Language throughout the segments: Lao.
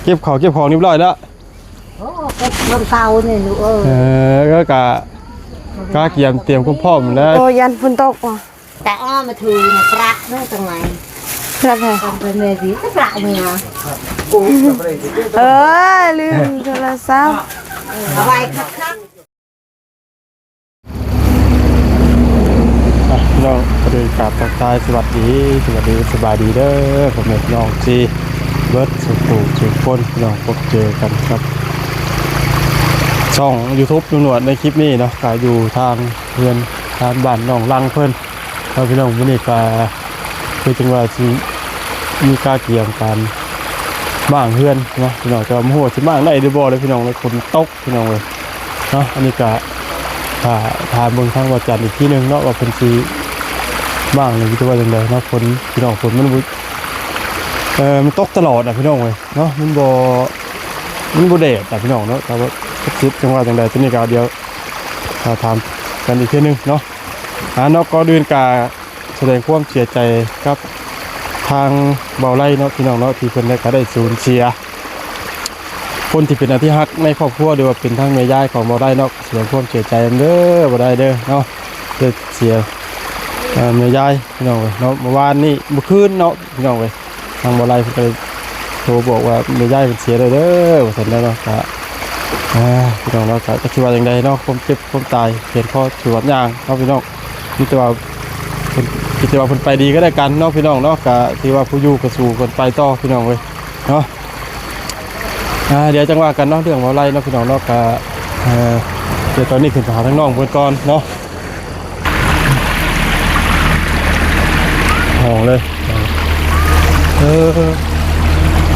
ເກັບເຂົ້າເກັບຂອງຮຽບຮ້ອຍແລ້ວ. ໂອ້ ເກັບເງິນເກົ່ານີ້ລູກເອີຍ. ເອີ ກໍກະ ກະກຽມຕຽມຄວາມພ້ອມແລ້ວ. ໂອ້ ຢ້ານຝົນຕົກວ່າ. ແຕ່ອ້ອມມາຖືນະ ປະເນາະ ຈັ່ງໄງ ປະແທ້ ເປັນແມ່ດີ ປະເນາະ. ເອີ ລືມໂທລະສັບ ເອົາໄວ້ຄັກໆ. ອ່ະ ພີ່ນ້ອງ ກໍໄດ້ກາບທັກທາຍສະຫວັດດີ ສະຫວັດດີ ສະບາຍດີເດີ ພໍ່ແມ່ພີ່ນ້ອງທີ່ເບິດສູ່ຜູ້ສູ່ຄົນ ພີ່ນ້ອງ ພົບເຈີກັນກັບຊ່ອງຢູທູບລຸງໜວດໃນຄລິບນີ້ເນາະ ກໍຢູ່ທາງເຮືອນທາງບ້ານນ້ອງລັງເພິ່ນເນາະ ພີ່ນ້ອງ. ມື້ນີ້ກໍຄືຈັ່ງວ່າຊິມີກາກຽມການມ້າງເຮືອນເນາະ ພີ່ນ້ອງ ແຕ່ວ່າບໍ່ຮູ້ວ່າຊິມ້າງໄດ້ຫຼືບໍ່ເລີຍ ພີ່ນ້ອງເອີຍ ຝົນຕົກ ພີ່ນ້ອງເອີຍເນາະ. ອັນນີ້ກະຖ້າຖາມເບິ່ງທາງວາຈັນອີກທີໜຶ່ງເນາະ ວ່າເພິ່ນຊິມ້າງຫຼືຈະວ່າຈັ່ງໃດເນາະ. ຝົນ ພີ່ນ້ອງ ຝົນມັນບໍ່ ເອີ ມັນຕົກຕະຫຼອດນະ ພີ່ນ້ອງເອີຍເນາະ ມັນບໍ່ ມັນບໍ່ແດດນະ ພີ່ນ້ອງເນາະ. ຖ້າວ່າສິດຈັ່ງວ່າຈັ່ງໃດ ຕົວນີ້ກະດຽວຖ້າຖາມກັນອີກເທື່ອໜຶ່ງເນາະ. ອ່າ ເນາະ ກ່ອນອື່ນກະ ສະແດງຄວາມເສຍໃຈກັບທາງເບົາໄລເນາະ ພີ່ນ້ອງເນາະ ທີ່ເພິ່ນໄດ້ ກໍໄດ້ສູນເສຍຄົນທີ່ເປັນອາທິຮັກໃນຄອບຄົວ ຫຼືວ່າເປັນທາງແມ່ຍາຍຂອງເບົາໄລເນາະ. ສະແດງຄວາມເສຍໃຈນຳເດີ ເບົາໄລເດີເນາະ ໄດ້ເສຍ ເອີ ແມ່ຍາຍ ພີ່ນ້ອງເອີຍເນາະ. ເມື່ອວານນີ້ ເມື່ອຄືນເນາະ ພີ່ນ້ອງເອີຍ ທາງເບົາໄລເພິ່ນກໍໄດ້ໂທບອກວ່າແມ່ຍາຍເພິ່ນເສຍແລ້ວເດີ ວ່າຊັ້ນເນາະ. ກໍ ອ່າ ພີ່ນ້ອງເນາະ ກໍຈັກຊິວ່າຈັ່ງໃດເນາະ ຄວາມເຈັບຄວາມຕາຍແຂນຄໍສະຫວັດຍ່າງເນາະ ພີ່ນ້ອງ. ມີແຕ່ວ່າເພິ່ນ ມີແຕ່ວ່າເພິ່ນໄປດີກໍແລ້ວກັນເນາະ ພີ່ນ້ອງເນາະ. ກໍຖືວ່າຜູ້ຢູ່ກໍສູ້ກັນໄປຕໍ່ ພີ່ນ້ອງເອີຍເນາະ. ອ່າ ດຽວຈັ່ງວ່າກັນເນາະ ເລື່ອງເວົ້າໄລ່ເນາະ ພີ່ນ້ອງເນາະ. ກໍ ເອີ ດຽວຕອນນີ້ຂຶ້ນໄປຫາທາງນ້ອງເພິ່ນກ່ອນເນາະ. ຫ້ອງເລີຍ ເອີ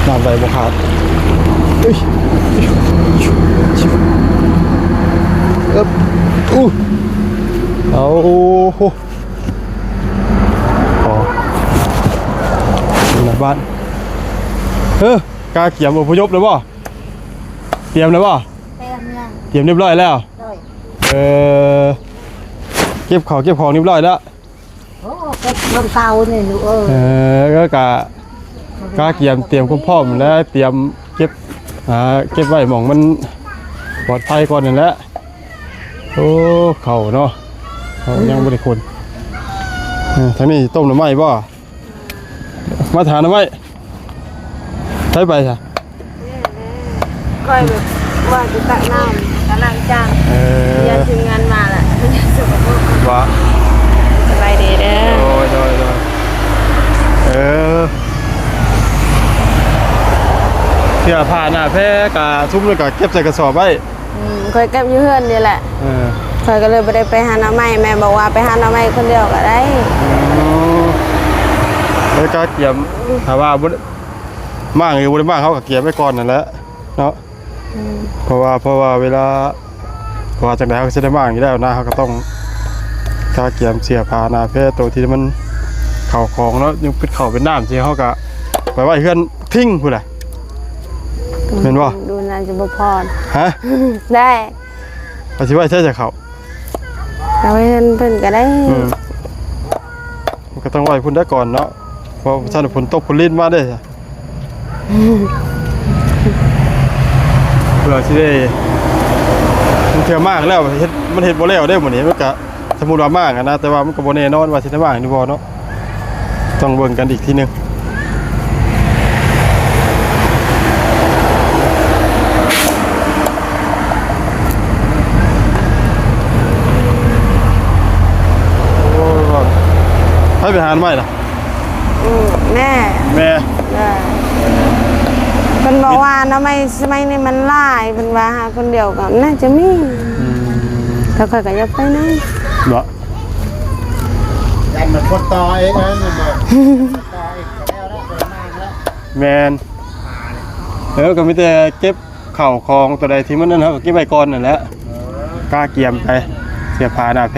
ນ້ຳໄຫຼບໍ່ຂາດ. ເອີບ ອູ້ ເອົາ ໂອ້ໂຫ ອໍ ຢູ່ໃນບ້ານ. ເອີ ກາກຽມອົບພະຍົບແລ້ວບໍ່? ຕຽມແລ້ວບໍ່? ຕຽມແລ້ວ ຕຽມຮຽບຮ້ອຍແລ້ວ. ໂດຍ ເອີ ເກັບເຂົ້າເກັບຂອງຮຽບຮ້ອຍແລ້ວ. ໂອ້ ເກັບເງິນເກົ່ານີ້ລູກເອີຍ. ເອີ ກໍກະ ກະກຽມຕຽມຄວາມພ້ອມແລ້ວ ຕຽມເກັບ ອ່າ ເກັບໄວ້ໝ່ອງມັນປອດໄພກ່ອນນັ້ນແຫຼະ. ໂອ້ ເຂົ້າເນາະ ເຂົ້າຍັງບໍ່ໄດ້ຂົນ. ເອີ ທາງນີ້ຕົ້ມໜໍ່ໄມ້ບໍ່? ມາຫາໜໍ່ໄມ້ ໃຜໄປຊະ? ຂ້ອຍແບບວ່າຈະຕັກນ້ຳ ກຳລັງຈາງ. ເອີ ຢ້ານທີມງານມາລະ ມັນຈະສົກກະປົກ. ວ່າ ສະບາຍດີເດີ. ໂດຍ ໂດຍ ໂດຍ. ເອີ ເສື້ອຜ້າໜ້າແພກະ ຊຸມແລ້ວກະເກັບໃສ່ກະສອບໄວ້. ອືມ ຂ້ອຍເກັບຢູ່ເຮືອນນີ້ແຫຼະ. ເອີ ຂ້ອຍກໍເລີຍບໍ່ໄດ້ໄປຫາໜໍ່ໄມ້ ແມ່ບອກວ່າໄປຫາໜໍ່ໄມ້ຄົນດຽວກໍໄດ້. ອໍ ແລ້ວກະກຽມ ຖ້າວ່າບໍ່ ມ້າງຫຼືບໍ່ໄດ້ມ້າງ ເຮົາກໍກຽມໄວ້ກ່ອນນັ້ນແຫຼະເນາະ. ອືມ ເພາະວ່າ ເພາະວ່າເວລາ ເພາະວ່າຈັ່ງໃດເຮົາກໍຊິໄດ້ມ້າງຢູ່ແລ້ວນະ ເຮົາກໍຕ້ອງກະກຽມເສື້ອຜ້າໜ້າແພ ໂຕທີ່ມັນເຂົ້າຂອງເນາະ ຍັງເປັນເຂົ້າເປັນນ້ຳ ທີ່ເຮົາກໍໄປໄວ້ເຮືອນ ຖິ້ງພຸ້ນແຫຼະ. ແມ່ນບໍ່? ດູໜ້າຈະບໍ່ພໍ. ຮະ? ໄດ້. ວ່າຊິໄວ້ໃສຈະເຂົ້າ? ເອົາໄວ້ເຮືອນເພິ່ນກໍໄດ້. ອືມ ມັນກໍຕ້ອງໄວ້ພຸ້ນໄດ້ກ່ອນເນາະ ເພາະວ່າຊັ້ນຝົນຕົກຝົນລິນມາເດ້. ເພື່ອຊິໄດ້ ມັນເທື່ອມາກແລ້ວເຮັດ ມັນເຮັດບໍ່ແລ້ວເດ້ມື້ນີ້ ມັນກະ ສົມມຸດວ່າມາກຫັ້ນນະ ແຕ່ວ່າມັນກໍບໍ່ແນ່ນອນວ່າຊິໄດ້ມາກຫຼືບໍ່ເນາະ ຕ້ອງເບິ່ງກັນອີກທີໜຶ່ງ. ໂອ້ຍ ໃຜໄປຫາໜໍ່ໄມ້ລະ? ອືມ ແມ່ ແມ່ ເອີ ເພິ່ນບອກວ່າໜໍ່ໄມ້ສະໄໝນີ້ມັນຫຼາຍ ເພິ່ນວ່າຫາຄົນດຽວກໍໜ້າຈະມີ. ອືມ ແຕ່ຂ້ອຍກໍຢາກໄປນຳ ເນາະ. ຢ້ານມັນຄົນຕໍ່ເອງເອີຍ ແມ່ນບໍ່? ແມ່ນ. ເອີ ກໍມີແຕ່ເກັບເຂົ້າຂອງຕົວໃດທີ່ມັນນັ້ນ ເຮົາກໍເກັບໄວ້ກ່ອນນັ້ນແຫຼະ ກະກຽມໄປ ເສື້ອຜ້າໜ້າແພ.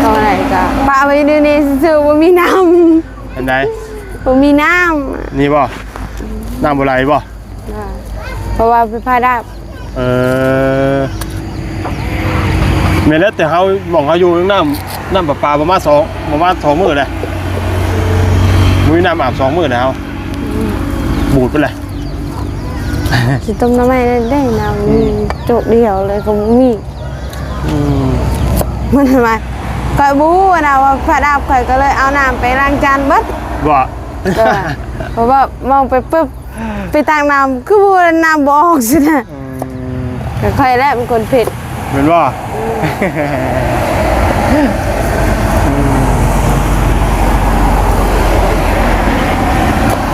ເທົ່າໃດກໍປະໄວ້ຢູ່ໃນນີ້ຊື່ໆ ບໍ່ມີນ້ຳ. ອັນໃດ? ບໍ່ມີນ້ຳ. ນີ້ບໍ່? ນ້ຳບໍ່ໄຫຼບໍ່? ອ່າ ເພາະວ່າໄຟຟ້າດັບ. ເອີ ແມ່ນແລ້ວ ແຕ່ເຮົາ ໝ່ອງເຮົາຢູ່ ນ້ຳ ນ້ຳປະປາປະມານສອງ ປະມານສອງມື້ແລ້ວ ບໍ່ມີນ້ຳອາບສອງມື້ແລ້ວ ອືມ ບູດໄປແລ້ວ ຊິຕົ້ມໜໍ່ໄມ້ໄດ້ນະ ອືມ ມີໂຈກດຽວເລີຍກໍບໍ່ມີ ອືມ ມັນວ່າ ຂ້ອຍບໍ່ຮູ້ນະວ່າໄຟດັບ ຂ້ອຍກໍເລີຍເອົານ້ຳໄປລ້າງຈານເບິດ ບໍ່ ເອີ ເພາະວ່າມອງໄປປຶບ ໄປຕັກນ້ຳ ຄືບໍ່ ນ້ຳບໍ່ອອກຊີ້ນະ ອືມ ກໍຂ້ອຍແຫຼະເປັນຄົນຜິດ ແມ່ນບໍ່? ອືມ ອືມ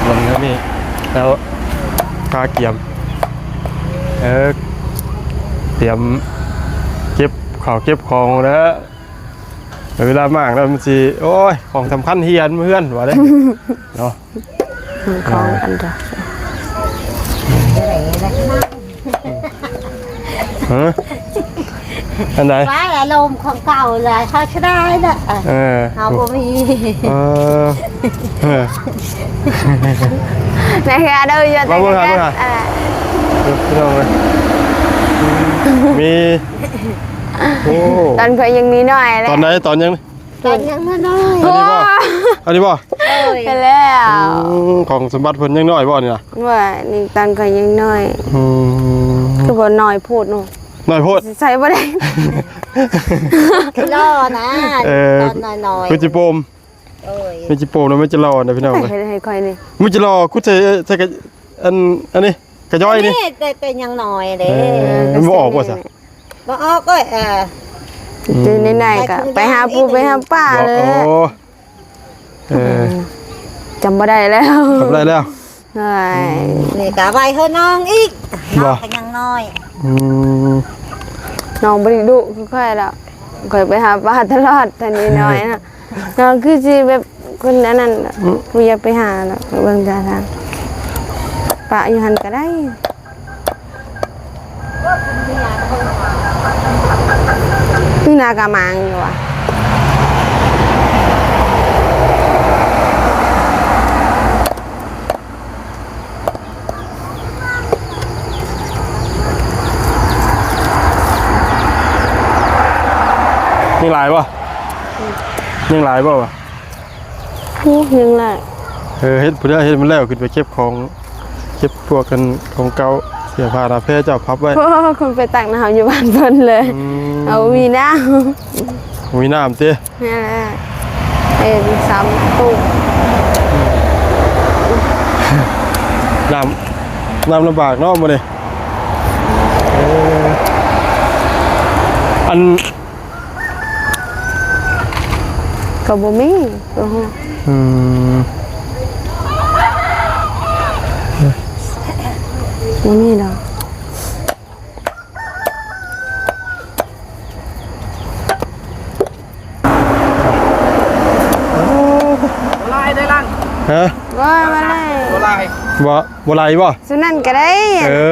ເບິ່ງແນວນີ້ແລ້ວ ຂ້າກຽມ ເອີ ຕຽມເກັບເຂົ້າເກັບຂອງແລ້ວ ເວລາມາກແລ້ວມັນຊິ ໂອ້ຍ ຂອງສຳຄັນເຮືອນ ເຮືອນວ່າເດ້ ເນາະ ຂອງອັນດາ ຮະ ອັນໃດ? ໄວ້ອາລົມຂອງເກົ່າຫຼາຍ ເຂົາສະດາຍນະ ເອີ ເຮົາບໍ່ມີ ເອີ ເອີ ໃນເຮືອນເດີ ຢູ່ໃນເຮືອນ ເອີ ເອີ ພີ່ນ້ອງເອີຍ ມີ ໂອ້ ຕອນຂ້ອຍຍັງນ້ອຍໆ ຕອນໃດ? ຕອນຍັງ ຕອນຍັງນ້ອຍໆ ອັນນີ້ບໍ່? ອັນນີ້ບໍ່? ໂອ້ຍ ໄປແລ້ວ ອືມ ຂອງສົມບັດເພິ່ນຍັງນ້ອຍບໍ່ນີ້ນະ? ວ່ານີ້ຕອນຂ້ອຍຍັງນ້ອຍ ອືມ ຄືບໍ່ນ້ອຍໂພດເນາະ ນ້ອຍໂພດ ໃສ່ບໍ່ໄດ້ ລໍ້ນະ ເອີ ຕອນນ້ອຍໆ ຄືຈິໂປມ ໂອ້ຍ ມີຈິໂປມນະ ມີຈິຫຼໍ້ນະ ພີ່ນ້ອງເອີຍ ໃຫ້ຂ້ອຍນີ້ ມີຈິຫຼໍ້ ຂຸດໃສ່ ໃສ່ກະ ອັນ ອັນນີ້ ກະຍ້ອຍນີ້ ແຕ່ ແຕ່ຍັງນ້ອຍເດ້ ເອີ ມັນບໍ່ອອກບໍ່ຊະ? ບໍ່ອອກເອີຍ ເອີ ອືມ ຕື່ນໃນໆກໍໄປຫາປູໄປຫາປາເລີຍ ໂອ້ ເອີ ຈຳບໍ່ໄດ້ແລ້ວ ຈຳບໍ່ໄດ້ແລ້ວ ໂອ້ຍ ອືມ ນີ້ກໍໄວ້ເຮີນ້ອງອີກ ນ້ອງກໍຍັງນ້ອຍ ອືມ ນ້ອງບໍ່ໄດ້ດຸຄືຂ້ອຍດອກ ຂ້ອຍໄປຫາປາຕະຫຼອດ ຕອນນ້ອຍໆນະ ນ້ອງຄືຊິແບບຄົນອັນນັ້ນ ອືມ ບໍ່ຢາກໄປຫາດອກ ເບິ່ງທ່າທາງ ປະຢູ່ຫັ້ນກໍໄດ້. ນີ້ນາກະມັງຢູ່ວ່າ ຍັງຫຼາຍບໍ່? ອືມ ຍັງຫຼາຍບໍ່ວະ? ໂອ້ ຍັງຫຼາຍ ເອີ ເຮັດພຸ້ນແຫຼະ ເຮັດມັນແລ້ວ ຂຶ້ນໄປເກັບຂອງ ເກັບພວກອັນຂອງເກົ່າ ເສື້ອຜ້າໜ້າແພເຈົ້າພັບໄວ້ ໂອ້ ຄົນໄປຕັກນ້ຳຢູ່ບ້ານເພິ່ນເລີຍ ອືມ ເອົາມີນ້ຳ ມີນ້ຳຕິ ແມ່ນແຫຼະ ເອີ ສາມຕູ້ ນ້ຳ ນ້ຳລຳບາກເນາະມື້ນີ້ ເອີ ອັນ ກໍບໍ່ມີ ອືມ ບໍ່ມີດອກ ບໍ່ຫຼາຍເດ້ຫຼັງ ຮະ ບໍ່ ບໍ່ຫຼາຍ ບໍ່ຫຼາຍ ບໍ່ ບໍ່ຫຼາຍບໍ່? ຊຸມນັ້ນກໍໄດ້ ເອີ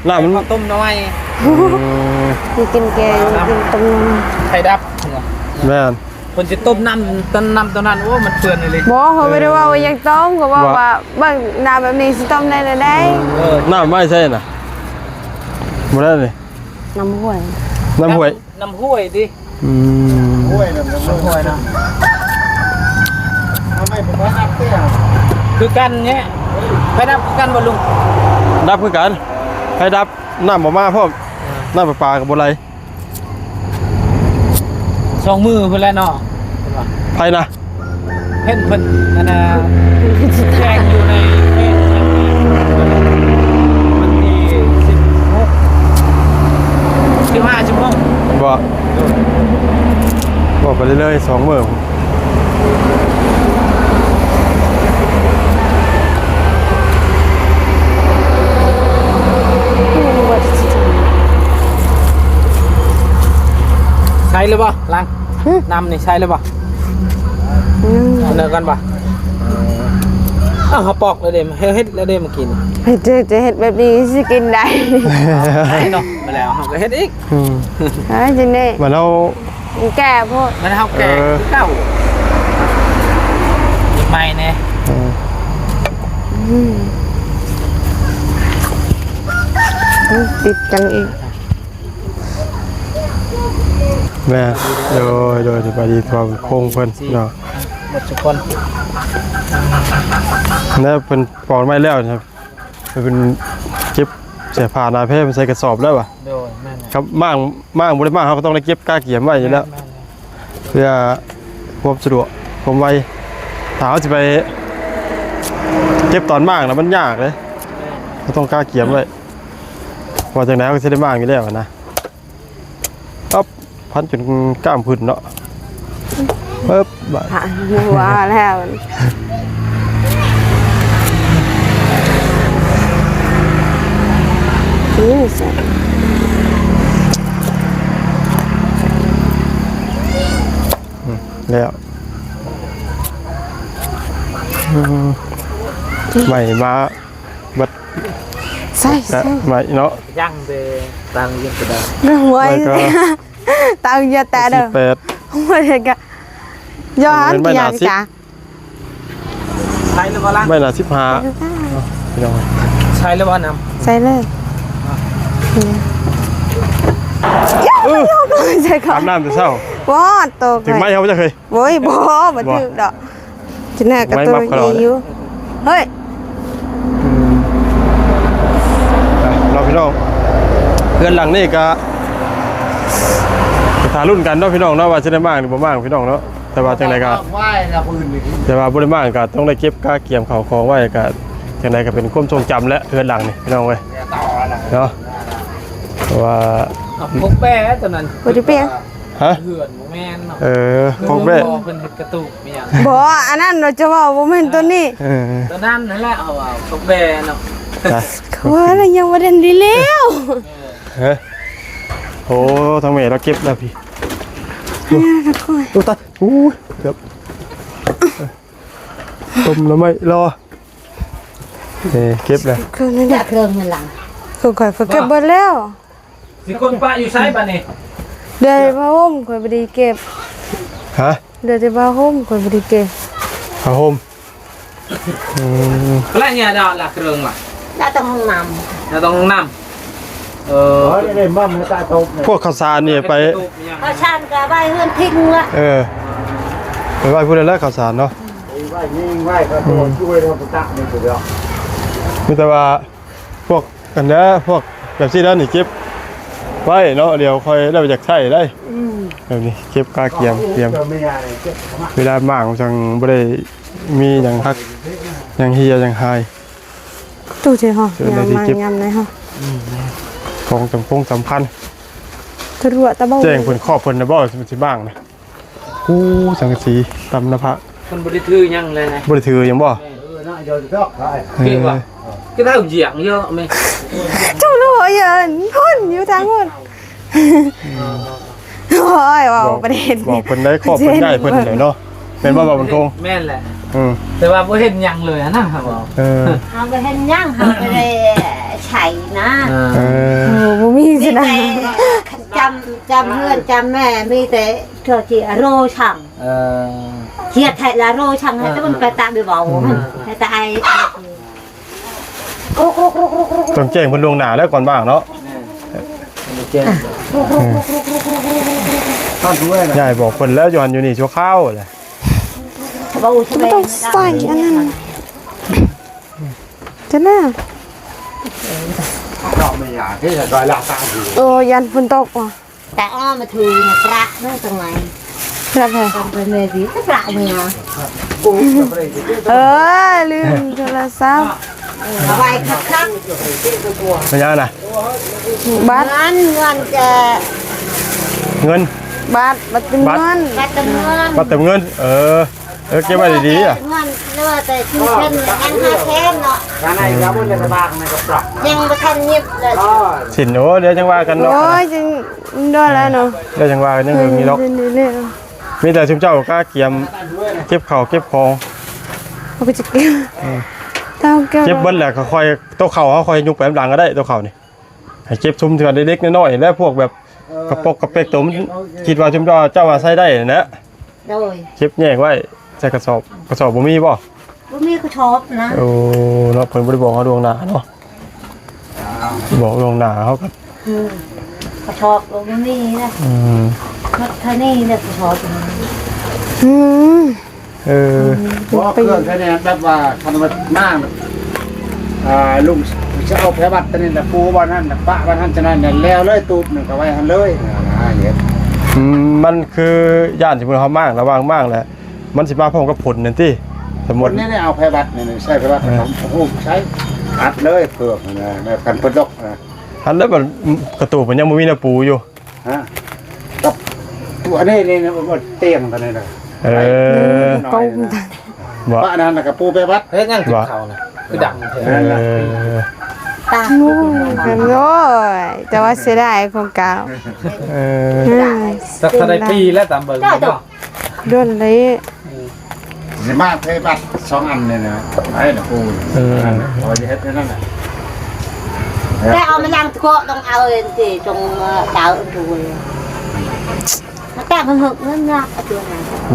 ນ້ຳມັນ ເຂົ້າຕົ້ມໜໍ່ໄມ້ ອືມ ມີກິນແກງ ກິນຕົ້ມໜໍ່ໄມ້ ໄຟດັບ ແມ່ນ ເພິ່ນຊິຕົ້ມນ້ຳ ຕົ້ນນ້ຳຕົວນັ້ນ ໂອ້ ມັນເປື້ອນອີ່ຫຼີ ບໍ່ ເຂົາບໍ່ໄດ້ເວົ້າວ່າຢາກຕົ້ມ ເຂົາເວົ້າວ່າ ວ່າ ເບິ່ງໜ້າແບບນີ້ຊິຕົ້ມໄດ້ແນວໃດ ເອີ ນ້ຳໄວ້ໃສນະ ບໍ່ໄດ້ນີ້ ນ້ຳຫ້ວຍ ນ້ຳຫ້ວຍ ນ້ຳຫ້ວຍຕິ ອືມ ຫ້ວຍນະ ນ້ຳຫ້ວຍນະ ເອົາໄມ້ໄປດັບເດ້ ຄືກັນແທ້ ໄຟດັບຄືກັນບໍ່ລຸງ? ດັບຄືກັນ ໄຟດັບ ນ້ຳບໍ່ມາພ້ອມ ນ້ຳປະປາກໍບໍ່ໄຫຼ ສອງມື້ພຸ້ນແຫຼະເນາະ ໃຜນະ? ເຫັນເພິ່ນອັນນ່າແຈ້ງຢູ່ໃນເຟສວັນທີສິບຫົກ ສິບຫ້າ ສິບຫົກ ບໍ່ ເວົ້າໄປເລື້ອຍໆ ສອງມື້ ໃສ່ແລ້ວບໍ່? ລ້າງ ຫຶ? ນ້ຳນີ້ໃສ່ແລ້ວບໍ່? ອືມ ເອົາເນີກັນບໍ່? ເອົາ ເຮົາປອກແລ້ວເດ້ ເຮັດ ເຮັດແລ້ວເດ້ມື້ກີ້ນີ້ ເຮັດ ເຮັດ ຈະເຮັດແບບນີ້ຊິກິນໄດ້ ໄດ້ເນາະ ມາແລ້ວເຮົາກໍເຮັດອີກ ອືມ ເອີ ຈັ່ງໃດ ມາແລ້ວ ມັນແກ່ໂພດ ມັນເຮົາແກ່ ເອີ ຄືເກົ່າ ໃໝ່ແດ່ ເອີ ອືມ ຕິດກັນອີກ. ແມ່ນ ໂດຍ ໂດຍ ສະບາຍດີ ຄອບຄົວເພິ່ນເນາະ ໝົດທຸກຄົນ ແລ້ວເພິ່ນປອກໄມ້ແລ້ວນະ ເພິ່ນເກັບເສື້ອຜ້າໜ້າແພເພິ່ນໃສ່ກະສອບແລ້ວຫວາ? ໂດຍ ແມ່ນ ຄັບ ມ້າງ ມ້າງບໍ່ໄດ້ມ້າງ ເຮົາກໍຕ້ອງໄດ້ເກັບກະກຽມໄວ້ຢູ່ແລ້ວ ແມ່ນ ເພື່ອຄວາມສະດວກ ຄວາມໄວ ຖ້າເຮົາຊິໄປເກັບຕອນມ້າງນະ ມັນຍາກເດ້ ເຮົາຕ້ອງກະກຽມໄວ້ ວ່າຈັ່ງໃດເຮົາກໍຊິໄດ້ມ້າງຢູ່ແລ້ວນະ. ປັບ ພັນຈົນກ້າມຂຶ້ນເນາະ ປຶບ ບາດ ຜ່ານຫົວແລ້ວ ນີ້ໃສ່ ອືມ ແລ້ວ ອືມ ໄມ້ມາ ບັດ ໃສ່ ແລະ ໃສ່ ໄມ້ເນາະ ຍັງແຕ່ຕາງຍັງກະດາ ໄວ້ ແລ້ວກໍ ຕາງຢ່າແຕະເດີ ແປດ ໂອ້ຍກະ ຍ້ອນ ເປັນໄມ້ໜ້າສິບ ກະ ໃສ່ແລ້ວບໍ່ລະ? ໄມ້ໜ້າສິບຫ້າ ໃສ່ແລ້ວບໍ່? ພີ່ນ້ອງ ໃສ່ແລ້ວບໍ່ນຳ? ໃສ່ເລີຍ ເອີ ໃສ່ກ່ອນ ອາບນ້ຳແຕ່ເຊົ້າ ບໍ່ ໂຕ ເຖິງໄມ້ເຮົາບໍ່ຈັກເຄີຍ ໂອ້ຍ ບໍ່ ບໍ່ ບໍ່ຖືກດອກ ຈະໜ້າກະໂຕໃຫຍ່ຢູ່ ເຮີ້ຍ ອືມ ເນາະພີ່ນ້ອງ ເຮືອນຫຼັງນີ້ກະ ກະຖ້າລຸ້ນກັນເນາະພີ່ນ້ອງເນາະ ວ່າຈະໄດ້ມ້າງຫຼືບໍ່ມ້າງພີ່ນ້ອງເນາະ ແຕ່ວ່າຈັ່ງໃດກະ ແຕ່ວ່າບໍ່ໄດ້ມ້າງກະຕ້ອງໄດ້ເກັບກະກຽມເຂົ້າຂອງໄວ້ ກະຈັ່ງໃດກະເປັນຄວາມຊົງຈຳແຫຼະ ເຮືອນຫຼັງນີ້ພີ່ນ້ອງເອີຍ ເນາະ ເພາະວ່າ ອາ ພວກແບ້ຕົວນັ້ນ ບໍ່ໄດ້ເປັນ ຮະ ເຮືອນ ແມ່ນເນາະ ເອີ ພວກແບ້ ເພິ່ນເຮັດກະຕູບອີ່ຫຍັງ ບໍ່ ອັນນັ້ນເຮົາຈະເວົ້າບໍ່ແມ່ນຕົວນີ້ ເອີ ຕົວນັ້ນຫັ້ນແຫຼະ ເອົາ ເອົາພວກແບ້ເນາະ ວ່າແລ້ວຍັງບໍ່ທັນໄດ້ແລ້ວ ເອີ ເອີ ໂອ້ ທາງແມ່ລາວເກັບແລ້ວພີ້ ໂອ້ ຕາຍ ໂອ້ຍ ເກືອບ ຕົ້ມໜໍ່ໄມ້ລໍ ເອີ ເກັບແລ້ວ ເຄື່ອງນີ້ແຫຼະ ເຄື່ອງນັ້ນຫຼັງ ເຄື່ອງຂ້ອຍ ຂ້ອຍເກັບເບິດແລ້ວ ຊິຄົນປະຢູ່ໃສບາດນີ້? ເຫຼືອແຕ່ຜ້າຫົ່ມຂ້ອຍບໍ່ໄດ້ເກັບ ຮະ? ເຫຼືອແຕ່ຜ້າຫົ່ມຂ້ອຍບໍ່ໄດ້ເກັບ ຜ້າຫົ່ມ ອືມ ແລ້ວເນຍດາວລະເຄື່ອງລະ ລະຕ້ອງຫ້ອງນ້ຳ ລະຕ້ອງຫ້ອງນ້ຳ ເອີ ໂອ້ຍ ໄດ້ໝ່ຳໃຫ້ຕາຕົບ ພວກເຂົ້າສານນີ້ໄປ ເຂົ້າສານກໍໄວ້ເຮືອນພິງລະ ເອີ ໄປໄວ້ພຸ້ນແຫຼະເຂົ້າສານເນາະ ໄວ້ຍິງໄວ້ກໍຕົວ ອືມ ຊ່ວຍເຮົາໄປຕັກນີ້ຜູ້ດຽວ ມີແຕ່ວ່າ ພວກອັນເດີ ພວກແບບຊີ້ແລ້ວນີ້ເກັບໄວ້ເນາະ ດຽວຄ່ອຍໄດ້ໄປຈັກໃຊ້ໄດ້ ອືມ ແບບນີ້ເກັບກະກຽມ ກຽມ ເວລາມ້າງຈັ່ງບໍ່ໄດ້ມີຫຍັງຫັກ ຫຍັງເຫ່ຍ ຫຍັງຫາຍ ຕູ້ເຈຮອ ຍາມມ້າງຍາມໃດຮອ ຂອງຈຳຄົງສຳຄັນ ຕຳຫຼວດຕະເບົາ ແຈ້ງເພິ່ນ ຄອບເພິ່ນນະບໍ່ ຊິມ້າງນະ ໂອ້ ສັງກະສີຕຳໜ້າຜາ ມັນບໍ່ໄດ້ຖືຫຍັງເລີຍນະ ບໍ່ໄດ້ຖືຫຍັງບໍ່? ເອີ ນະ ເດີດອກໄດ້ ເອີ ເຫັນບໍ່? ກະເທົາຢຽງເຍາະແມ່ ເຈົ້າຮູ້ເອີຍ ພຸ້ນຢູ່ທາງພຸ້ນ ໂອ້ຍ ເວົ້າບໍ່ໄດ້ ບອກເພິ່ນໄດ້ ຂອບເພິ່ນ ຍ້າຍເພິ່ນແຫຼະເນາະ ແມ່ນບໍ່ ບ່າວບຸນຄົງ? ແມ່ນແຫຼະ ອືມ ແຕ່ວ່າບໍ່ເຫັນຫຍັງເລີຍຫັ້ນນະ ເຮົາເວົ້າ ເອີ ເຮົາບໍ່ເຫັນຫຍັງ ເຮົາບໍ່ໄດ້ໃຊ້ນະ ເອີ ເອີ ໂອ້ ບໍ່ມີຊິນະ ມີແຕ່ຈຳ ຈຳເຮືອນຈຳແມ່ ມີແຕ່ ເທື່ອທີ່ໂຣຊັງ ເອີ ເຂດໄທລະໂຣຊັງ ໃຫ້ແຕ່ມັນໄປຕາໄປເວົ້າ ອືມ ໃຫ້ແຕ່ໄອ ຕ້ອງແຈ້ງເພິ່ນລ່ວງໜ້າແລ້ວກ່ອນວ່າງເນາະ ແມ່ນ ແຈ້ງ ອືມ ຍ້າຍບອກເພິ່ນແລ້ວ ຢູ່ຫັ້ນຢູ່ນີ້ຊົ່ວຄາວແຫຼະ ເວົ້າ ມັນຕ້ອງໃສ່ອັນນັ້ນ ຈະນະ ໂອ້ ຢ້ານຝົນຕົກວ່າ ຕາອ້ອມມາຖືນະ ປະເນາະ ຕະໄງ ປະໃຜ? ປະເນາະ ປະເນາະ ເອີ ລືມໂທລະສັບ ເອົາໄວ້ຄັກໆ ເປັນຫຍັງນະ? ບັດ ເງິນ ເງິນຈະ ເງິນ ບັດ ບັດເຕີມເງິນ ບັດເຕີມເງິນ ບັດເຕີມເງິນ ເອີ ເອີ ເກັບໄວ້ດີໆ ອະ ເງິນ ຫຼືວ່າແຕ່ຊິເຊັນ ຍັງຫາແຄມເນາະ ຍັງບໍ່ທັນຍິບເລີຍ ສິນ ໂອ້ ດຽວຈັ່ງວ່າກັນເນາະ ໂອ້ຍ ຈັ່ງ ໂດນແລ້ວເນາະ ດຽວຈັ່ງວ່າກັນ ຍັງມີດອກ ມີແຕ່ຊຸມເຈົ້າກະກຽມເກັບເຂົ້າເກັບຂອງ ເຮົາກໍຈະເກັບ ເອີ ເຮົາເກັບ ເກັບເບິດແລ້ວກໍຄ່ອຍ ໂຕະເຂົ້າເຮົາຄ່ອຍຍົກໄປນຳຫຼັງກໍໄດ້ ໂຕະເຂົ້ານີ້ ໃຫ້ເກັບຊຸມທີ່ວ່າເລັກໆນ້ອຍໆ ແລະ ພວກແບບກະປົກກະເປັກ ໂຕມັນຄິດວ່າຊຸມເຈົ້າ ເຈົ້າວ່າໃຊ້ໄດ້ຫັ້ນແຫຼະ ໂດຍ ເກັບແຍກໄວ້ໃສ່ກະສອບ ກະສອບບໍ່ມີບໍ່? ບໍ່ມີກະສອບນະ ໂອ້ ເນາະ ເພິ່ນບໍ່ໄດ້ບອກເຮົາລ່ວງໜ້າເນາະ ບອກລ່ວງໜ້າເຮົາກໍ ອືມ ກະສອບກໍບໍ່ມີນະ. ອືມ ໝົດເທົ່ານີ້ແຫຼະກະສອບ. ອືມ ເອີ ບໍ່ ເຄື່ອງແທ້ແນ່ ແບບວ່າຄັນວ່າມາ ອ່າ ລຸງຊິເອົາແພວັດຕົວນີ້ລະປູບ່ອນນັ້ນລະປະບ່ອນນັ້ນ ຈະນັ້ນແລ້ວເລີຍ ຕູບໜຶ່ງກໍໄວ້ຫັ້ນເລີຍ. ອືມ ມັນຄືຢ້ານ ສົມມຸດເຮົາມ້າງ ລະຫວ່າງມ້າງແຫຼະ ມັນຊິມາພ້ອມກັບຝົນນັ້ນຕິ. ສົມມຸດນີ້ ເອົາແພວັດນີ້ ໃສ່ແພວັດ ເອີ ໂອ້ໂຫ ໃສ່ອັດເລີຍ ເຜືອກນະ ຄັນເພິ່ນລົກນະ. ຫັ້ນແຫຼະ ບັດ ກະຕູບມັນຍັງບໍ່ມີແນວປູຢູ່. ຮະ ກັບຕົວນີ້ ນີ້ ນີ້ ຕຽງຕົວນີ້ນະ. ເອີ ເອີ ບໍ່ ປະນັ້ນນະ ກະປູໄປວັດ. ເຮັດຫຍັງກິນເຂົ້ານະ ຄືດຳແທ້? ເອີ ຕາ ໂອ້ຍ ແຕ່ວ່າເສຍດາຍຂອງເກົ່າ. ເອີ ອືມ ຈັກເທົ່າໃດປີແລ້ວ ຕາມເບິ່ງເນາະ. ດົນເລີຍ ຊິມາເພບັດສອງອັນນີ້ນະ ໄອ້ນະປູ. ເອີ ເອົາເຮັດແນວນັ້ນແຫຼະ ແຕ່ເອົາມານັ່ງເກາະ ຕ້ອງເອົາເອງຕິ ຕ້ອງເອົາເອົາ ມາແຕກເຫິກເງິນນະ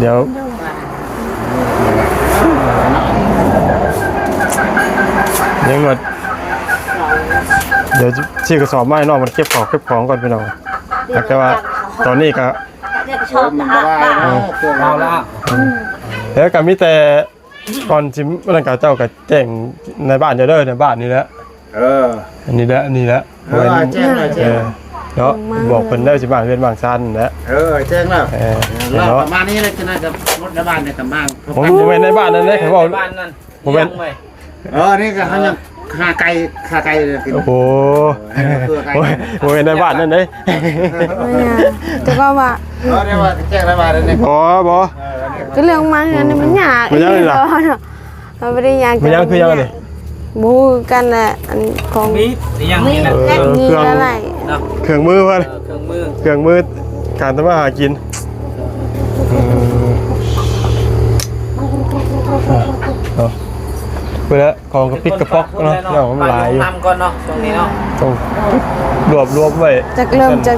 ດຽວ ຍັງວ່າ ດຽວຊິກະສອບມາໃຫ້ນ້ອງມັນເກັບເຂົ້າເກັບຂອງກ່ອນ ພີ່ນ້ອງ. ແຕ່ວ່າຕອນນີ້ກະ ເອີ ມັນບໍ່ໄດ້ນະ ເອີ ເຄື່ອງເອົາລະ. ອືມ ແລ້ວກໍມີແຕ່ກ່ອນຊິ ນັ້ນກະເຈົ້າກະແຈ້ງໃນບ້ານເຈົ້າເດີ ໃນບ້ານນີ້ແຫຼະ. ເອີ ອັນນີ້ແຫຼະ ອັນນີ້ແຫຼະ. ເອີ ແຈ້ງແລ້ວ ແຈ້ງ ເອີ ເນາະ ບອກເພິ່ນເດີ ຊິມາເຮືອນມາຊານແຫຼະ. ເອີ ແຈ້ງແລ້ວ ເອີ ເນາະ ປະມານນີ້ແຫຼະ. ຈະນັ້ນກະໝົດໃນບ້ານນີ້ກະມາ ໂອ້ ບໍ່ແມ່ນໃນບ້ານນັ້ນເດ້ ເຂົາເວົ້າ ໃນບ້ານນັ້ນ ບໍ່ແມ່ນ ເອີ ນີ້ກະຫາ ຫາໄກ່ ຫາໄກ່ກິນ. ໂອ້ໂຫ ເອີ ບໍ່ແມ່ນໃນບ້ານນັ້ນເດ້. ແຕ່ກໍວ່າ ເອີ ແຕ່ວ່າແຈ້ງໃນບ້ານນັ້ນເດ້. ບໍ່ ບໍ່ ກໍເລື່ອງມັນ ອັນນີ້ມັນຍາກ ມັນຍາກເນາະ. ເຮົາບໍ່ໄດ້ຍາກ ມັນຍາກຄືຫຍັງນີ້? ບໍ່ຮູ້ຄືກັນແຫຼະ ອັນຂອງ ມີຫຍັງນີ້ນະ ເອີ ມີ ເຄື່ອງ ເນາະ ເຄື່ອງມືເພິ່ນ ເອີ ເຄື່ອງມື ເຄື່ອງມືການທຳມາຫາກິນ. ອືມ ເອົາ ເວລາ ຂອງກະປິດກະປ໋ອກເນາະ ເນາະ ມັນຫຼາຍຢູ່. ນຳກ່ອນເນາະ ຊ່ວງນີ້ເນາະ ຕ້ອງລວບລວມໄວ້ ຈັກເລີ່ມຈາກ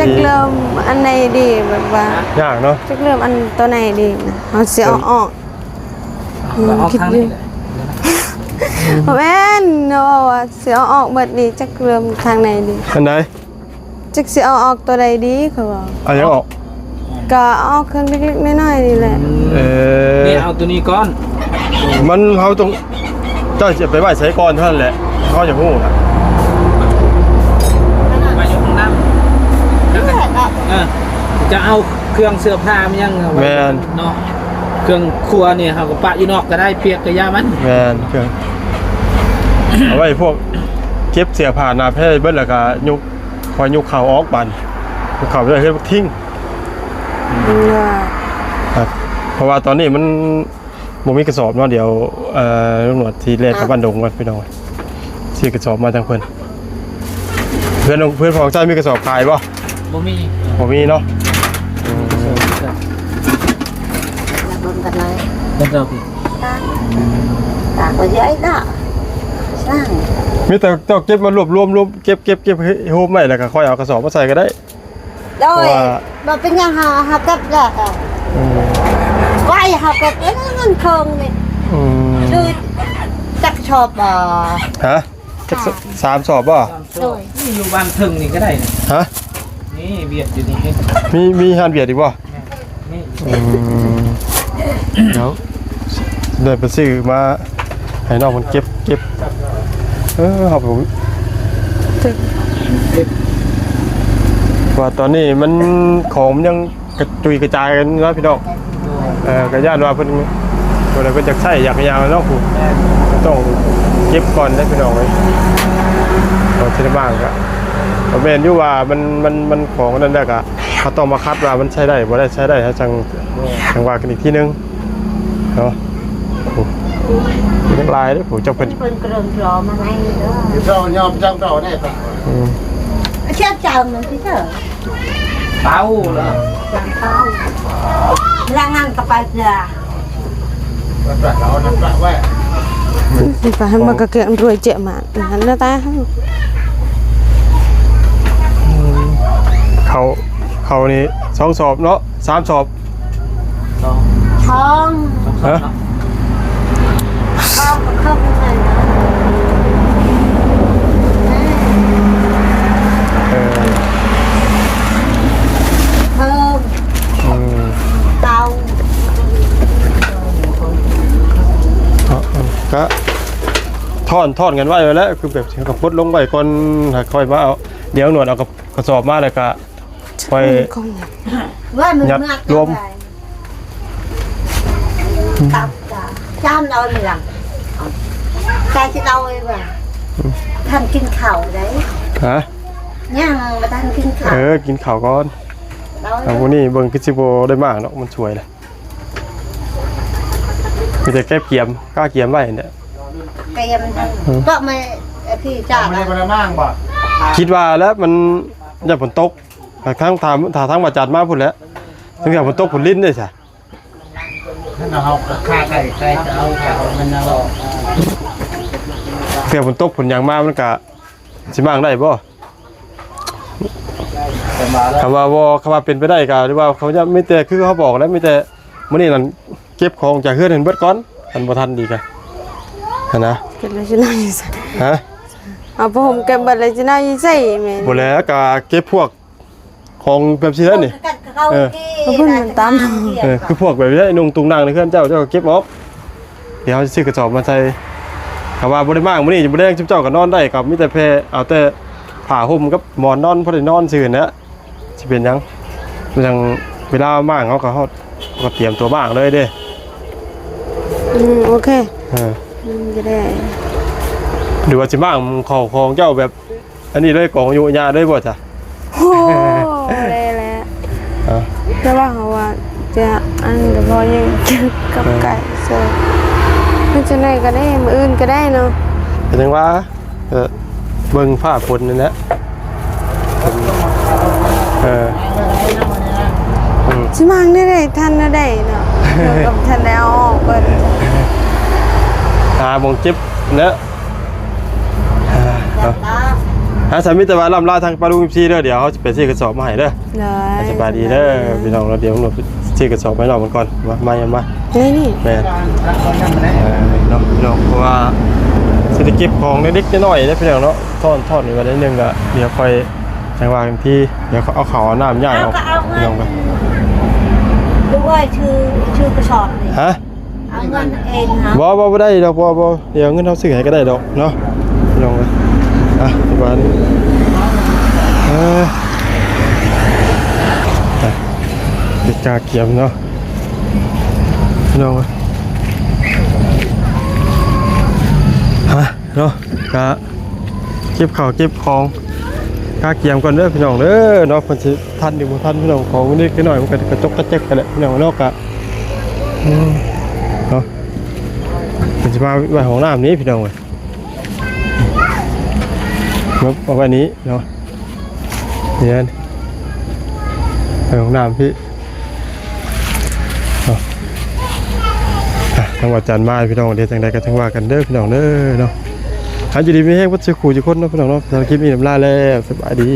ຈັກເລີ່ມອັນໃດດີ ແບບວ່າຍາກເນາະ ຈັກເລີ່ມອັນຕົວໃດດີ ເຮົາຊິເອົາອອກ. ອືມ ຄິດຢູ່ ບໍ່ແມ່ນ ເຮົາວ່າຊິເອົາອອກເບິດນີ້ ຈັກເລີ່ມທາງໃດດີ ອັນໃດ? ຈັກຊິເອົາອອກຕົວໃດດີ ເຂົາວ່າ. ເອົາຫຍັງອອກ? ກະເອົາເຄື່ອງເລັກໆນ້ອຍໆນີ້ແຫຼະ. ເອີ ນີ້ເອົາຕົວນີ້ກ່ອນ ມັນ ເຮົາຕ້ອງ ເຈົ້າຊິໄປໄວ້ໃສກ່ອນເທົ່ານັ້ນແຫຼະ ເຮົາຢາກຮູ້ນະ. ໄວ້ຢູ່ຫ້ອງນ້ຳ ເອີ ຈະເອົາເຄື່ອງເສື້ອຜ້າມາຫຍັງ ແມ່ນ ເນາະ ເຄື່ອງຄົວນີ້ເຮົາກະປະຢູ່ນອກກະໄດ້ ປຽກກະຢ່າມັນ. ແມ່ນ ເຄື່ອງ ເອົາໄວ້ພວກເກັບເສື້ອຜ້າໜ້າແພເບິດ ແລ້ວກະຍົກ ຄ່ອຍຍົກເຂົ້າອອກບາດນີ້ ຍົກເຂົ້າໄປໄວ້ເຮືອນບັກທິງ. ເພາະວ່າຕອນນີ້ມັນບໍ່ມີກະສອບເນາະ ດຽວ ເອີ ລຸງໜວດຊິແລ່ນໄປບ້ານດົງກ່ອນພີ່ນ້ອງ ຊິກະສອບມາທາງເພິ່ນ. ເພື່ອນ ເພື່ອນຂອງໃຊ້ມີກະສອບຂາຍບໍ່? ບໍ່ມີ ບໍ່ມີເນາະ. ອືມ ເບິ່ງກັນເລີຍ ເບິ່ງເຈົ້າພີ່ ຕາກໄວ້ເລີຍເນາະ ຊ່າງ ມີແຕ່ເຈົ້າເກັບມາລວບລວມ ລວມ ເກັບ ເກັບ ເກັບໂຮມໄວ້ ແລ້ວກະຄ່ອຍເອົາກະສອບມາໃສ່ກະໄດ້. ໂດຍ ເພາະວ່າ ບໍ່ເປັນຫຍັງ ເຮົາ ເຮົາເກັບແລ້ວກະ ອືມ ໄວ້ ເຮົາເກັບ ເອີ ເງິນເຄິ່ງນີ້ ອືມ ຄືຈັກສອບບໍ່? ຮະ? ຈັກສອບ ສາມສອບບໍ່? ໂດຍ ນີ້ຢູ່ບ້ານເທິງນີ້ກະໄດ້ນະ. ຮະ? ນີ້ວຽດຢູ່ນີ້ ມີ ມີຮ້ານວຽດອີກບໍ່? ແມ່ນ ນີ້ ອືມ ດຽວໄດ້ໄປຊື້ມາໃຫ້ນ້ອງມັນເກັບ ເກັບ ເອີ ເຮົາໄປ ວ່າຕອນນີ້ມັນ ຂອງມັນຍັງ ກະຈຸຍກະຈາຍກັນເນາະພີ່ນ້ອງ. ເອີ ກະຢ້ານວ່າເພິ່ນ ເພິ່ນຢາກໃຊ້ຢາກຫຍັງເນາະ ຕ້ອງເກັບກ່ອນເດ້ພີ່ນ້ອງເອີຍ. ຂອງຊິໄດ້ມາກະ ກະແມ່ນຢູ່ວ່າມັນ ມັນ ມັນຂອງອັນນັ້ນແລ້ວກະ ເຮົາຕ້ອງມາຄັດວ່າມັນໃຊ້ໄດ້ບໍ່ໄດ້ ໃຊ້ໄດ້ເຮົາຈັ່ງ ຈັ່ງວ່າກັນອີກທີໜຶ່ງເນາະ. ໂອ້ ຍັງຫຼາຍເດ້ ໂອ້ ເຈົ້າເພິ່ນ ເພິ່ນກະເລີ່ມລໍມາໃນເດີ ເຈົ້າຍອມເຈົ້າເຈົ້າໄດ້ປະ ອືມ ເຈົ້າເຈົ້າມັນຊິເຈີ ເປົາເລີຍ ເປົາ ລະງານກະໄປເທື່ອ ເອົານ້ຳປະໄວ້ ປະ ມັນກະເກງລວຍເຈະມາ ຫັ້ນນະຕາ ເຂົ້າ ເຂົ້ານີ້ສອງສອບເນາະ ສາມສອບ ສອງ ສອງ ຮະ ສອງ ເຂົ້າໄປໃສ່ ເອີ ທ່ອນ ທ່ອນກັນໄວ້ແລ້ວ ຄືແບບຊິເອົາກັບປົດລົງໄວ້ກ່ອນ ແລ້ວຄ່ອຍມາເອົາ ດຽວໜວດເອົາກັບກະສອບມາ ແລ້ວກະຄ່ອຍ ວ່າມັນ ຍັດ ມາ ລວມ ຕັບກະຈານເອົາເລື່ອງ ໃສ່ຊິເອົາໄວ້ວ່າ ອືມ ທ່ານກິນເຂົ້າໄດ໋ ຮະ ຍັງບໍ່ທັນກິນເຂົ້າ ເອີ ກິນເຂົ້າກ່ອນ ເອົາ ເອົາ ມື້ນີ້ເບິ່ງຄືຊິບໍ່ໄດ້ມາດອກ ມັນສວຍແຫຼະ ມີແຕ່ເກັບກຽມ ກະກຽມໄວ້ຫັ້ນແຫຼະ ກຽມທັງ ອືມ ເພາະມັນ ເອີ ທີ່ຈາດ ມັນບໍ່ໄດ້ມາບໍ່ ຄິດວ່າແລ້ວ ມັນຢ້ານຝົນຕົກ ຖ້າທາງ ຖ້າ ຖ້າທາງວ່າຈັດມາພຸ້ນແຫຼະ ເຖິງວ່າຝົນຕົກຝົນລິນເດ້ຊະ ຖ້າເຮົາຄາໄກ່ ໄກ່ກະເອົາ ເອົາມັນເອົາ ເທື່ອຝົນຕົກຝົນຫຍັງມາ ມັນກະຊິມ້າງໄດ້ບໍ່? ຄັນວ່າບໍ່ ຄັນວ່າເປັນໄປໄດ້ກະ ຫຼືວ່າເຂົາຈະມີແຕ່ຄືເຮົາບອກແຫຼະ ມີແຕ່ມື້ນີ້ນັ້ນເກັບຂອງຈາກເຮືອນຫັ້ນເບິດກ່ອນ ຄັນບໍ່ທັນອີກກະ ຫັ້ນນະ ເກັບແລ້ວຊິນອນຢູ່ໃສ? ຮະ? ເອົາຜ້າຫົ່ມເກັບເບິດແລ້ວຊິນອນຢູ່ໃສແມ່? ບໍ່ແລ້ວກະເກັບພວກ ຂອງແບບຊີ້ແຫຼະນີ້ ເອີ ເອີ ຄືພວກແບບນີ້ ນຸ່ງຕຸງນັ່ງໃນເຮືອນເຈົ້າ ເຈົ້າກໍເກັບອອກ ດຽວເຮົາຊິຊື້ກະສອບມາໃສ່ ຖ້າວ່າບໍ່ໄດ້ມາມື້ນີ້ ບໍ່ແລງຊຸມເຈົ້າກໍນອນໄດ້ ກໍມີແຕ່ແຜ່ ເອົາແຕ່ຜ້າຫົ່ມກັບໝອນນອນ ພໍໄດ້ນອນຊື່ຫັ້ນແຫຼະ ຊິເປັນຫຍັງ ຈັ່ງເວລາມາເຮົາກໍຮອດ ເຮົາກໍຕຽມຕົວມາເລີຍເດ້ ອືມ ໂອເຄ ເອີ ອືມ ກໍໄດ້ ຫຼືວ່າຊິມາເອົາເຂົ້າຂອງເຈົ້າແບບ ອັນນີ້ເລີຍ ກອງອາຍຸຍາເລີຍບໍ່ຈະ? ໂອ້ ໄດ້ແລ້ວ ເອີ ແຕ່ວ່າເຮົາວ່າຈະ ອັນກໍພໍຍັງກັບ ເອີ ໄກ່ເຊີ ເຮັດຈັ່ງໃດກໍໄດ້ ມື້ອື່ນກໍໄດ້ເນາະ ກໍຍັງວ່າ ເອີ ເບິ່ງຟ້າຝົນນີ້ແຫຼະ ເອີ ອືມ ຊິມາງໄດ້ ໄດ້ທັນໄດ້ເນາະ ກໍທັນໄດ້ເອົາອອກເບິດ ຫາໝ່ອງເຈັບແລ້ວ ອ່າ ເນາະ ອ່າ ສາມີແຕ່ວ່າລ່ຳລາທາງປ້າລຸງ ເອັຟຊີ ເດີ ດຽວເຮົາຊິໄປຊື້ກະສອບມາໃຫ້ເດີ ໂດຍ ສະບາຍດີເດີ ສະບາຍດີ ພີ່ນ້ອງເນາະ ດຽວເຮົາໄປຊື້ກະສອບມາໃຫ້ນ້ອງເພິ່ນກ່ອນ ມາ ມາ ມາ ນີ້ ນີ້ ແມ່ນ ເອີ ເນາະ ພີ່ນ້ອງ ເພາະວ່າຊິໄດ້ເກັບຂອງເລັກໆນ້ອຍໆເດ້ ພີ່ນ້ອງເນາະ ທ້ອນ ທ້ອນໄວ້ໜ້ອຍໜຶ່ງ ກະດຽວຄ່ອຍຈັ່ງວ່າກັນທີ ດຽວເອົາເຂົ້າເອົານ້ຳຍ້າຍອອກ ພີ່ນ້ອງເອີຍ ຫຼືວ່າຊື່ ຊື່ກະສອບນີ້ ຮະ? ເອົາເງິນເອງຫາ ບໍ່ ບໍ່ ບໍ່ໄດ້ດອກ ບໍ່ ບໍ່ ດຽວເງິນເຮົາຊື້ໃຫ້ກໍໄດ້ດອກເນາະ ພີ່ນ້ອງເອີຍ ອ່ະ ປະມານນີ້ ເອີ ອ່ະ ເປັນກາກຽມເນາະ ພີ່ນ້ອງເອີຍ ຮະ ເນາະ ກະເກັບເຂົ້າເກັບຂອງ ກາກຽມກ່ອນເດີ ພີ່ນ້ອງເດີ ເນາະ ເພິ່ນຊິທັນຫຼືບໍ່ທັນ ພີ່ນ້ອງ ຂອງເລັກຂອງນ້ອຍ ມັນກະກະຈົກກະແຈກຫັ້ນແຫຼະ ພີ່ນ້ອງເນາະ ກະ ອືມ ເນາະ ເພິ່ນຊິມາໄວ້ຫ້ອງນ້ຳນີ້ ພີ່ນ້ອງເອີຍ ເອົາໄວ້ນີ້ເນາະ ນີ້ ໄປຫ້ອງນ້ຳພີ້ ເນາະ ອ່ະ ທາງວ່າຈັນມາ ພີ່ນ້ອງ ດຽວຈັ່ງໃດກໍຈັ່ງວ່າກັນເດີ ພີ່ນ້ອງເດີ ເນາະ ໃຫ້ຢູ່ດີມີແຮງເບິດສູ່ຄູ່ສູ່ຄົນເນາະ ພີ່ນ້ອງເນາະ ສຳລັບຄລິບນີ້ລຳລາແລ້ວ ສະບາຍດີ.